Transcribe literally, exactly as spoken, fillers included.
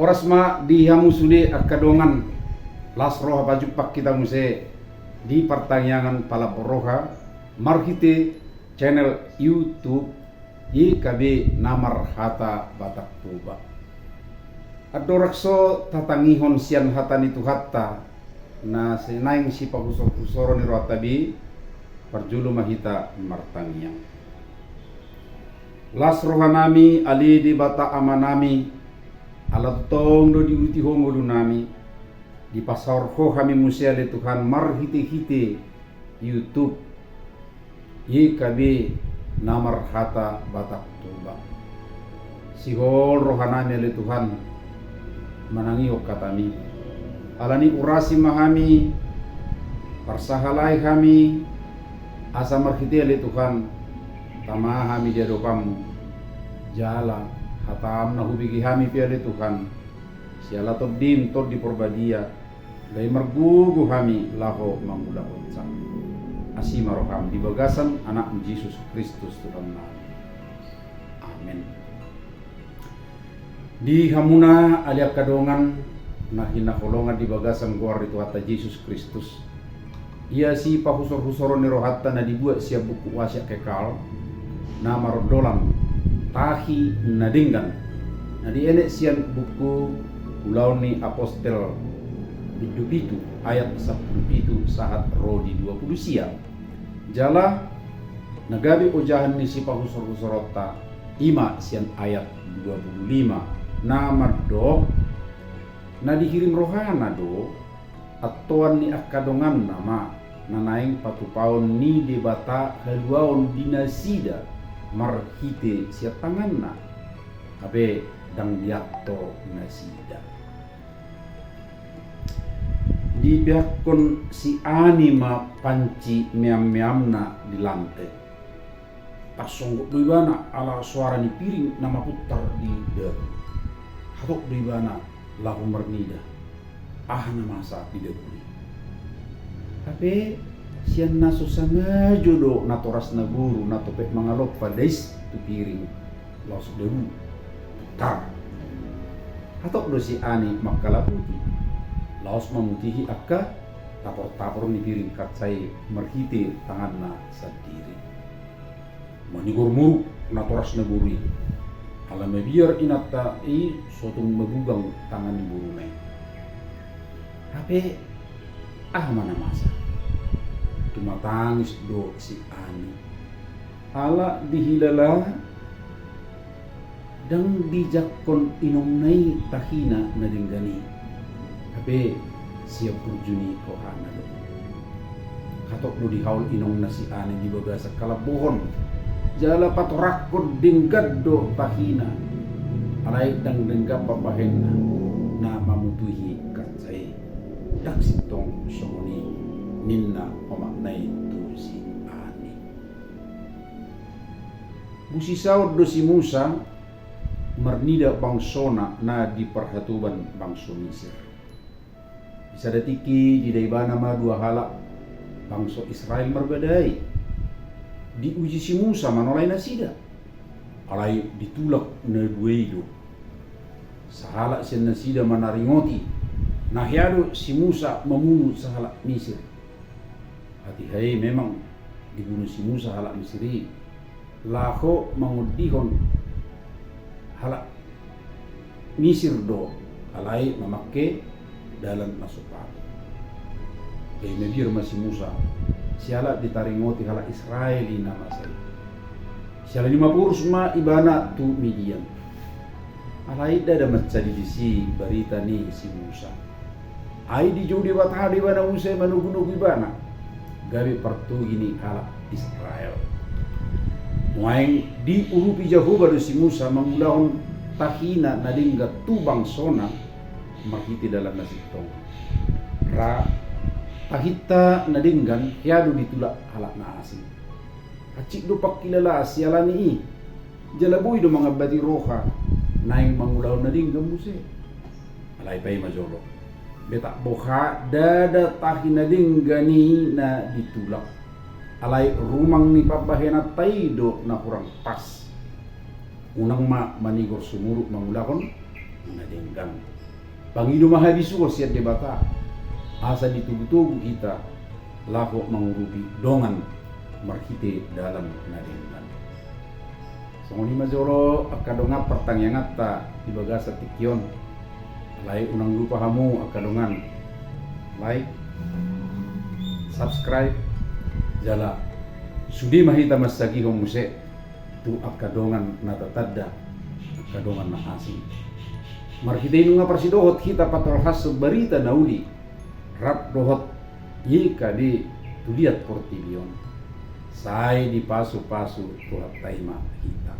Horas ma di hamu sude angka dongan, las roha pajumpang hita muse di partangiangan Palambok Roha marhite channel YouTube Y K B na marhata Batak Toba. Andorang so tatangihon sian hata ni Tuhanta, na naeng sipahusor-husoron ni rohanta be, parjolo ma hita martangiang. Las rohanami, ale Debata Amanami, ala tongtong do diuduti Ho ngolunami, dipasaor Ho hami muse ale Tuhan marhite-hite YouTube Y K B na marhata Batak Toba. Sihol rohanami ale Tuhan manangihon hatami. Alani urasi ma hami, parsahalai hami, asa marhite ale Tuhan tama hami di adopanmu. Jala hatam na hubege hami pe ale Tuhan, siala Tondim, Tondi Porbadia, gabe margogo hami laho mangulahon. Asi ma roham di bagasan Anakmu Jesus Kristus Tuhannami. Amen. Di hamuna ale angka dongan na hinaholongan di bagasan goar ni Tuhanta Jesus Kristus, ia sipahusor-husoron ni rohanta na dibuat sian buku Wasiat Kekal na marondolan Tahi na Denggan, na dienet sian buku Ulaon ni Apostel bindu pitu ayat sampulu pitu sahat ro di dua pulu sia. Jala na gabe ojahan ni sipahusor-husoronta i ma sian ayat dua pulu lima na mandok, na dihirim rohana do antoan ni angka donganna ma na naeng patupaon ni Debata haluaon di nasida marhite sian tanganna, hape ndang dianto nasida. Dibeakkon si Ani ma panci meam-meamna di lante. Tarsonggot do ibana ala soara ni piring na mapuntar di dabu. Hatop do ibana laho marnida, aha na masa di dabu i. Hape sian na so sangajo do natoras na boru na topet mangalompa dais tu piring laos dabu puntar. Hatop do si Ani mangkalaputi laos mamutihi angka tapor-tapor ni piring kaca i marhite tanganna sandiri. Manigor muruk natoras na boru i. Ala mabiar inanta i so tung mabugang tangan ni boruna i. Hape aha ma na masa? Tumatangis do si Ani. Ala dihilala ndang dijangkon inongna i tahina na denggan i. Hape sian burju ni rohana do. Hatop do dihaol inongna si Ani di bagasan halambohon. Jala patorangkon denggan do tahina. Alai ndang denggan pambahenna na mamutihi kaca i. Ndang sintong songon i ninna omakna i tu si Ani. Busisaon do si Musa marnida bangsona na di parhatoban bangso Misir. Di sada tingki dida ibana ma dua halak bangso Israel marbadai. Diuji si Musa manolai nasida. Alai ditulak na dua i do. Sahalak sian nasida manaringoti na hea do si Musa mamunu sahalak Misir. Hatiha i memang dibunu si Musa halak Misir i laho mangondihon halak Misir do, alai mamangke dalan na so patut. Gabe mabiar ma si Musa siala ditaringoti halak Israel i na masa i. Siala ni maporus ma ibana tu Midian. Alai ndada mansadi disi barita ni si Musa. Ai dijou Debata do ibana muse manogunogu ibana gabe partogi ni halak Israel. Nuaeng diurupi Jahowa do si Musa mangulahon tahina na denggan tu bangsona marhite dalan na sintong. Ra tahinta na denggan hea do ditulak halak na asing. Hansit do pangkilala siala ni i. Jala boi do mangambati roha naeng mangulahon na denggan muse. Alai paima jolo. Betak boha ndada tahi na denggan i na ditulak. Alai rumang ni pambahenanta i do na hurang pas. Unang ma manigor sumurut mangulahon na denggan. Pangido ma habisuhon sian Debata, asa ditogutogu hita laho mangurupi dongan marhite dalan na denggan. Songon i ma jolo angka dongan partangianganta di bagasan tingki on. Alai unang lupa hamu angka dongan like, subscribe, jala sude ma hita mansagihon muse tu angka dongan na tatanda, angka dongan na asing. Marhite i nunga parsidohot hita patolhashon barita na uli rap dohot Y K B tu liat portibi on. Sai dipasupasu Tuhanta i ma hita.